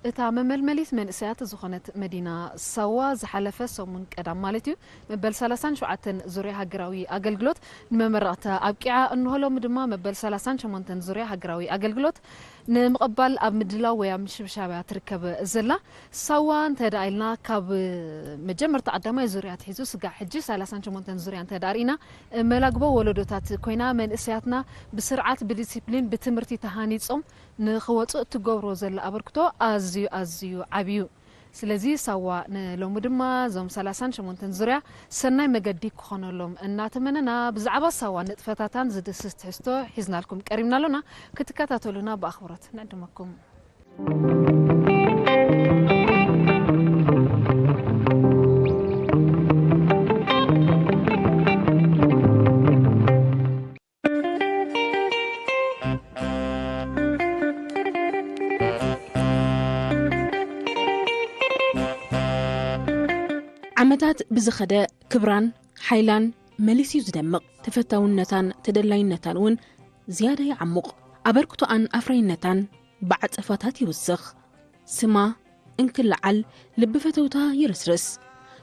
እታ መመልመሊት መንእሰያት ዝኾነት መዲና ሳዋ ዝሓለፈ ሰሙን ቀዳም ማለት እዩ መበል ሰላሳን ሸውዓተን ዙርያ ሃገራዊ ኣገልግሎት ንመመረቕታ ኣብቂዓ። እንሆ ሎሚ ድማ መበል ሰላሳን ሸሞንተን ዙርያ ሃገራዊ ኣገልግሎት ንምቕባል ኣብ ምድላው ወይ ኣብ ምሽብሻብያ ትርከብ ዘላ። ሳዋ እንተ ደኣ ኢልና ካብ መጀመርታ ቀዳማይ ዙርያ ኣትሒዙ ስጋዕ ሕጂ ሰላሳን ሸሞንተን ዙርያ እንተ ደኣ ርኢና መላግቦ ወለዶታት ኮይና መንእሰያትና ብስርዓት ብዲሲፕሊን ብትምህርቲ ተሃኒጾም ንኽወፁ እትገብሮ ዘሎ ኣበርክቶ ኣዝዩ ኣዝዩ ዓብዩ። ስለዚ ሳዋ ንሎሚ ድማ እዞም ሰላሳን ሸሞንተን ዙርያ ሰናይ መገዲ ክኾነሎም እናተመነና ብዛዕባ ሳዋ ንጥፈታታን ዝድስስ ትሕዝቶ ሒዝናልኩም ቀሪብና ኣሎና። ክትከታተሉና ብኣኽብሮት ንዕድመኩም። ዓመታት ብዝኸደ ክብራን ሓይላን መሊስዩ ዝደምቕ፣ ተፈታውነታን ተደላይነታን እውን ዝያዳ ይዓሙቕ። ኣበርክቶኣን ኣፍራይነታን ብዓጸፋታት ይውስኽ። ስማ እንክለዓል ልቢ ፈተውታ ይርስርስ።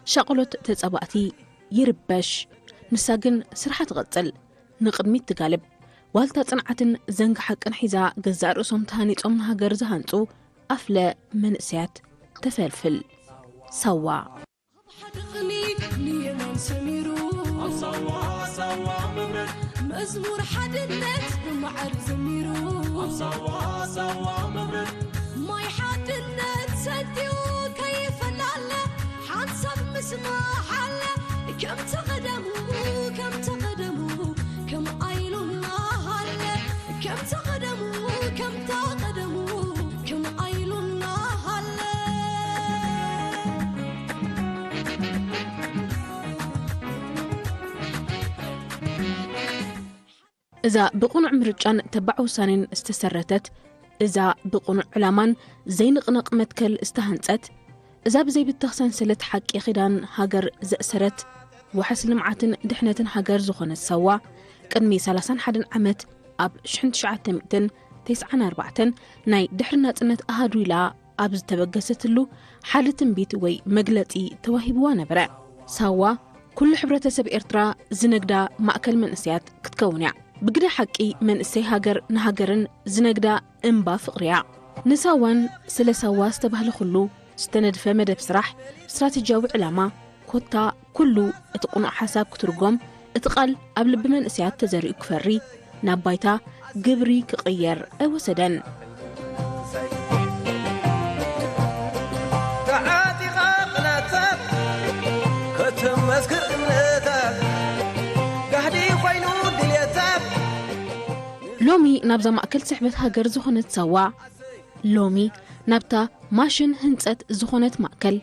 ሻቕሎት ተጻባእቲ ይርበሽ። ንሳ ግን ስርሓ ትቐጽል፣ ንቕድሚት ትጋልብ። ዋልታ ጽንዓትን ዘንጊ ሓቅን ሒዛ ገዛእ ርእሶም ተሃኒጾም ንሃገር ዝሃንጹ ኣፍለ መንእሰያት ተፈልፍል። ሳዋ። ሓደ ቅኒት ንየማን ሰሚሩ። ኣብ ሳዋ፣ ሳዋ መብረድ። መዝሙር ሓድነት ብማዕር ዘሚሩ። ኣብ ሳዋ፣ ሳዋ መብረድ። ማይ ሓድነት ሰትዩ ከይፈላለ ሓንሳብ ምስማዕ ኣለ። ከምቲ ቀደሙ፣ ከምቲ ቀደሙ፣ ከም ኣይሉና ሃለ። ከምቲ ቀደሙ፣ ከምታ ቀደሙ፣ ከም ኣይሉና ሃለ። እዛ ብቕኑዕ ምርጫን ተባዕ ውሳኔን ዝተሰረተት፣ እዛ ብቕኑዕ ዕላማን ዘይንቕነቕ መትከል ዝተሃንጸት፣ እዛ ብዘይብተኽ ሰንሰለት ሓቂ ኪዳን ሃገር ዘእሰረት፣ ዋሕስ ልምዓትን ድሕነትን ሃገር ዝኾነት ሳዋ፣ ቅድሚ ሰላሳን ሓደን ዓመት ኣብ ሽሕን ትሽዓተ ሚእትን ተስዓን ኣርባዕተን ናይ ድሕሪ ናጽነት ኣሃዱ ኢላ ኣብ ዝተበገሰትሉ ሓደ ትንቢት ወይ መግለጺ ተዋሂብዋ ነበረ። ሳዋ ኩሉ ሕብረተሰብ ኤርትራ ዝነግዳ ማእከል መንእሰያት ክትከውን እያ። ብግደ ሓቂ መንእሰይ ሃገር ንሃገርን ዝነግዳ እምባ ፍቕሪ እያ። ንሳዋን ስለ ሳዋ ዝተባህለ ኩሉ ዝተነድፈ መደብ ስራሕ፣ ስትራቴጂያዊ ዕላማ፣ ኮታ ኩሉ እቲ ቅኑዕ ሓሳብ ክትርጎም፣ እቲ ቃል ኣብ ልቢ መንእሰያት ተዘሪኡ ክፈሪ፣ ናብ ባይታ ግብሪ ክቕየር ኣይወሰደን። ተዓጢቓ ቅናታ ከተመስክር እምነታ ጋህዲ ኮይኑ ድልየታ። ሎሚ ናብዛ ማእከል ስሕበት ሃገር ዝኾነት ሳዋ፣ ሎሚ ናብታ ማሽን ህንጸት ዝኾነት ማእከል፣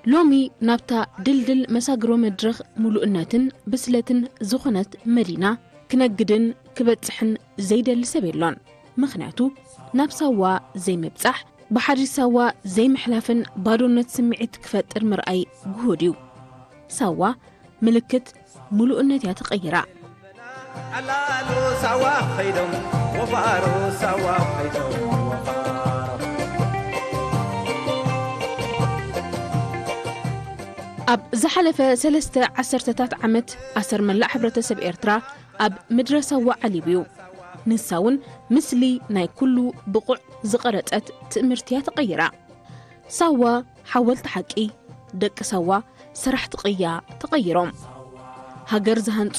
ሎሚ ናብታ ድልድል መሳግሮ መድረኽ ምሉእነትን ብስለትን ዝኾነት መዲና ክነግድን ክበጽሕን ዘይደሊ ሰብ የሎን። ምኽንያቱ ናብ ሳዋ ዘይምብጻሕ፣ ብሓድሽ ሳዋ ዘይምሕላፍን ባዶነት ስምዒት ክፈጥር ምርኣይ ግሁድ እዩ። ሳዋ ምልክት ምሉእነት እያ ተቐይራ። ዓላሉ ሳዋ ኸይዶም ወፋሮ፣ ሳዋ ኸይዶም ወፋሮ። ኣብ ዝሓለፈ ሰለስተ ዓሰርተታት ዓመት ኣሰር መላእ ሕብረተሰብ ኤርትራ ኣብ ምድረ ሳዋ ዓሊቡ እዩ። ንሳ እውን ምስሊ ናይ ኩሉ ብቑዕ ዝቐረጸት ትእምርቲ እያ ተቐይራ። ሳዋ ሓወልቲ ሓቂ፣ ደቂ ሳዋ ሰራሕቲ ቅያ ተቐይሮም። ሃገር ዝሃንጹ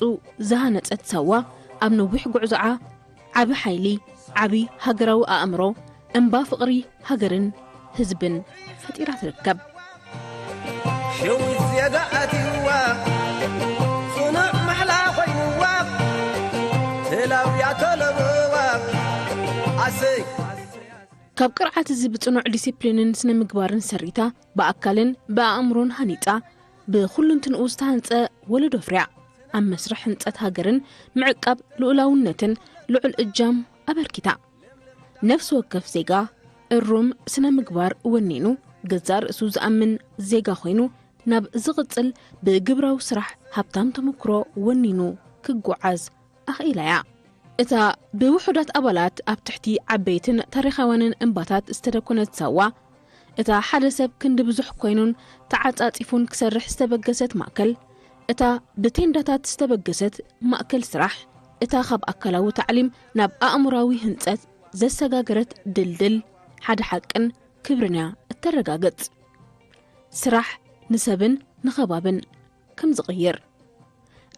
ዝሃነጸት ሳዋ ኣብ ነዊሕ ጉዕዞኣ ዓቢ ሓይሊ፣ ዓቢ ሃገራዊ ኣእምሮ፣ እምባ ፍቕሪ ሃገርን ህዝብን ፈጢራ ትርከብ። ሸዊት ዜጋ ኣትይዋ፣ ጽኑዕ ማሕላ ኮይንዋ፣ ተላውያ ተለበዋ። ኣሰይ። ካብ ቅርዓት እዚ ብጽኑዕ ዲሲፕሊንን ስነ ምግባርን ሰሪታ፣ ብኣካልን ብኣእምሮን ሃኒጻ፣ ብኹሉንትንኡ ዝተሃንጸ ወለዶ ኣፍርያ። ኣብ መስርሕ ህንጸት ሃገርን ምዕቃብ ልኡላውነትን ልዑል እጃም ኣበርኪታ። ነፍሲ ወከፍ ዜጋ እሩም ስነ ምግባር ወኒኑ፣ ገዛእ ርእሱ ዝኣምን ዜጋ ኮይኑ፣ ናብ ዝቕጽል ብግብራዊ ስራሕ ሃብታም ተመክሮ ወኒኑ ክጓዓዝ ኣኽኢላ እያ። እታ ብውሑዳት ኣባላት ኣብ ትሕቲ ዓበይትን ታሪኻውያንን እምባታት ዝተደኮነት ሳዋ፣ እታ ሓደ ሰብ ክንዲ ብዙሕ ኮይኑን ተዓጻጺፉን ክሰርሕ ዝተበገሰት ማእከል፣ እታ ብቴንዳታት ዝተበገሰት ማእከል ስራሕ፣ እታ ካብ ኣካላዊ ታዕሊም ናብ ኣእምሮኣዊ ህንጸት ዘሰጋገረት ድልድል፣ ሓደ ሓቅን ክብርን እያ እተረጋግጽ። ስራሕ ንሰብን ንኸባብን ከም ዝቕይር፣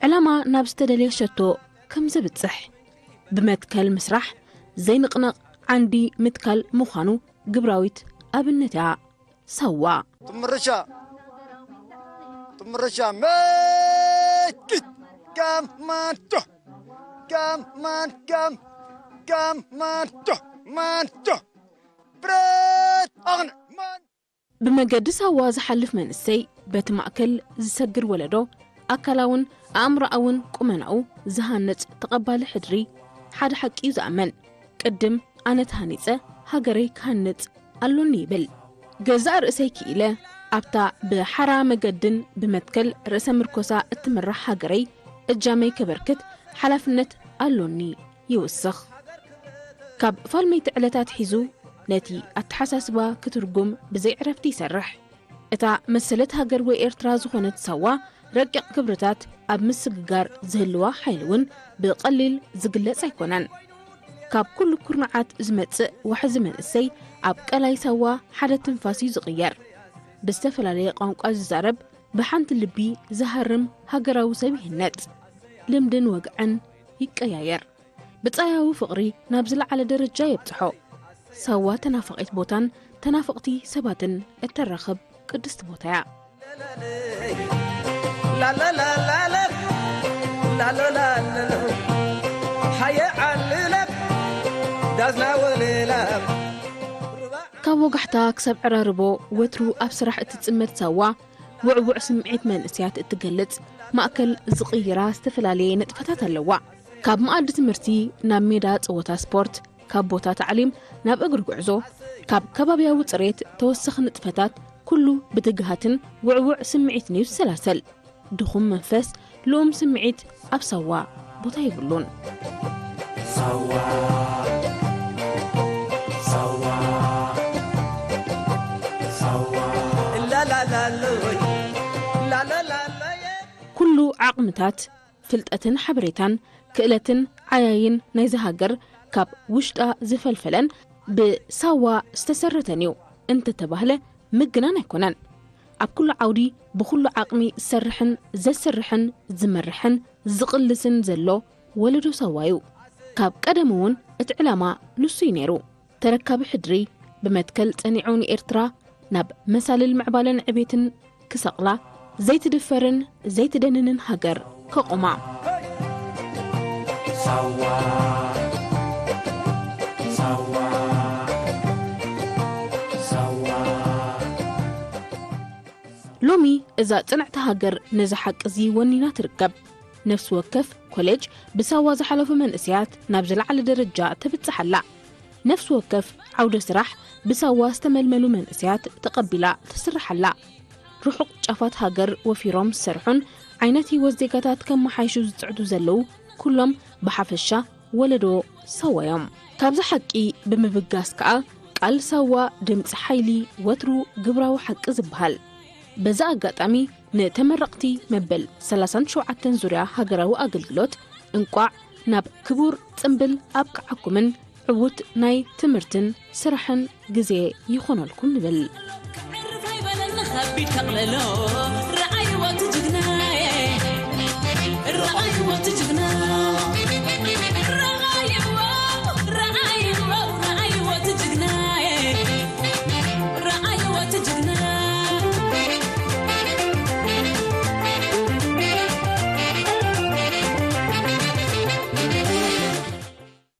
ዕላማ ናብ ዝተደልየ ሸቶ ከም ዘብጽሕ፣ ብመትከል ምስራሕ ዘይንቕነቕ ዓንዲ ምትካል ምዃኑ ግብራዊት ኣብነት እያ። ሳዋ። ጥምርሻ፣ ጥምርሻ፣ መኪት፣ ጋም ማንቶ፣ ጋም ማን፣ ጋም፣ ጋም ማንቶ፣ ማንቶ፣ ብረት ኣቕንዕ፣ ማን ብመገዲ ሳዋ ዝሓልፍ መንእሰይ፣ በቲ ማእከል ዝሰግር ወለዶ፣ ኣካላውን ኣእምሮኣውን ቁመናኡ ዝሃንጽ ተቐባሊ ሕድሪ፣ ሓደ ሓቂ እዩ ዝኣመን። ቅድም ኣነ ተሃኒጸ፣ ሃገረይ ክሃንጽ ኣሎኒ ይብል። ገዛእ ርእሰይ ክኢለ፣ ኣብታ ብሓራ መገድን ብመትከል ርእሰ ምርኮሳ እትምራሕ ሃገረይ እጃመይ ከበርክት ሓላፍነት ኣሎኒ ይውስኽ። ካብ ፋልመይቲ ዕለታት ሒዙ ነቲ ኣተሓሳስባ ክትርጉም ብዘይ ዕረፍቲ ይሰርሕ። እታ መሰለት ሃገር ወይ ኤርትራ ዝኾነት ሳዋ፣ ረቂቕ ክብርታት ኣብ ምስግጋር ዝህልዋ ሓይሊ እውን ብቐሊል ዝግለጽ ኣይኮነን። ካብ ኩሉ ኩርናዓት ዝመጽእ ዋሕዚ መንእሰይ ኣብ ቀላይ ሳዋ ሓደ ትንፋስ እዩ ዝቕየር። ብዝተፈላለየ ቋንቋ ዝዛረብ፣ ብሓንቲ ልቢ ዝሃርም ሃገራዊ ሰብ ይህነጽ። ልምድን ወግዕን ይቀያየር። ብጻያዊ ፍቕሪ ናብ ዝለዓለ ደረጃ የብጽሖ። ሳዋ ተናፋቒት ቦታን ተናፈቕቲ ሰባትን እተራኽብ ቅድስቲ ቦታ እያ። ካብ ወጋሕታ ክሳብ ዕራርቦ ወትሩ ኣብ ስራሕ እትጽመድ ሳዋ፣ ውዕዉዕ ስምዒት መንእሰያት እትገልጽ ማእከል ዝቕይራ ዝተፈላለየ ንጥፈታት ኣለዋ። ካብ መኣዲ ትምህርቲ ናብ ሜዳ ጸወታ ስፖርት፣ ካብ ቦታ ታዕሊም ናብ እግሪ ጉዕዞ፣ ካብ ከባብያዊ ጽሬት ተወሳኺ ንጥፈታት፣ ኩሉ ብትግሃትን ውዕዉዕ ስምዒትን እዩ ዝሰላሰል። ድኹም መንፈስ፣ ልኡም ስምዒት ኣብ ሳዋ ቦታ የብሉን። ሳዋ፣ ሳዋ፣ ሳዋ። ላላላሎይ፣ ላላላሎየ። ኩሉ ዓቕምታት፣ ፍልጠትን ሓበሬታን፣ ክእለትን ዓያይን ናይዚ ሃገር ካብ ውሽጣ ዝፈልፈለን ብሳዋ ዝተሰረተን እዩ እንተተባህለ ምግናን ኣይኮነን። ኣብ ኩሉ ዓውዲ ብኹሉ ዓቕሚ ዝሰርሕን ዘስርሕን ዝመርሕን ዝቕልስን ዘሎ ወለዶ ሳዋ እዩ። ካብ ቀደም እውን እቲ ዕላማ ንሱ እዩ ነይሩ። ተረካቢ ሕድሪ ብመትከል ጸኒዑ ንኤርትራ ናብ መሳልል ምዕባለን ዕቤትን ክሰቕላ፣ ዘይትድፈርን ዘይትደንንን ሃገር ከቑማ። ሳዋ፣ ሳዋ፣ ሳዋ። ሎሚ እዛ ጽንዕቲ ሃገር ነዚ ሓቂ እዚ ወኒና ትርከብ። ነፍሲ ወከፍ ኮሌጅ ብሳዋ ዝሓለፉ መንእሰያት ናብ ዝለዓለ ደረጃ ተብጽሕ ኣላ። ነፍሲ ወከፍ ዓውደ ስራሕ ብሳዋ ዝተመልመሉ መንእሰያት ተቐቢላ ትስራሕ ኣላ። ርሑቕ ጫፋት ሃገር ወፊሮም ዝሰርሑን ዓይነት ህይወት ዜጋታት ከመሓይሹ ዝጽዕቱ ዘለዉ ኩሎም ብሓፈሻ ወለዶ ሳዋ እዮም። ካብዚ ሓቂ ብምብጋስ ከኣ ቃል ሳዋ ድምጺ ሓይሊ ወትሩ ግብራዊ ሓቂ ዝበሃል። በዚ ኣጋጣሚ ንተመረቕቲ መበል ሰላሳን ሸውዓተን ዙርያ ሃገራዊ ኣገልግሎት እንቋዕ ናብ ክቡር ጽምብል ኣብቅዓኩምን ዕዉት ናይ ትምህርትን ስራሕን ግዜ ይኾነልኩም ንብል። ክዕርፍ ኣይበለኒ ከቢድ ከቕለሎ፣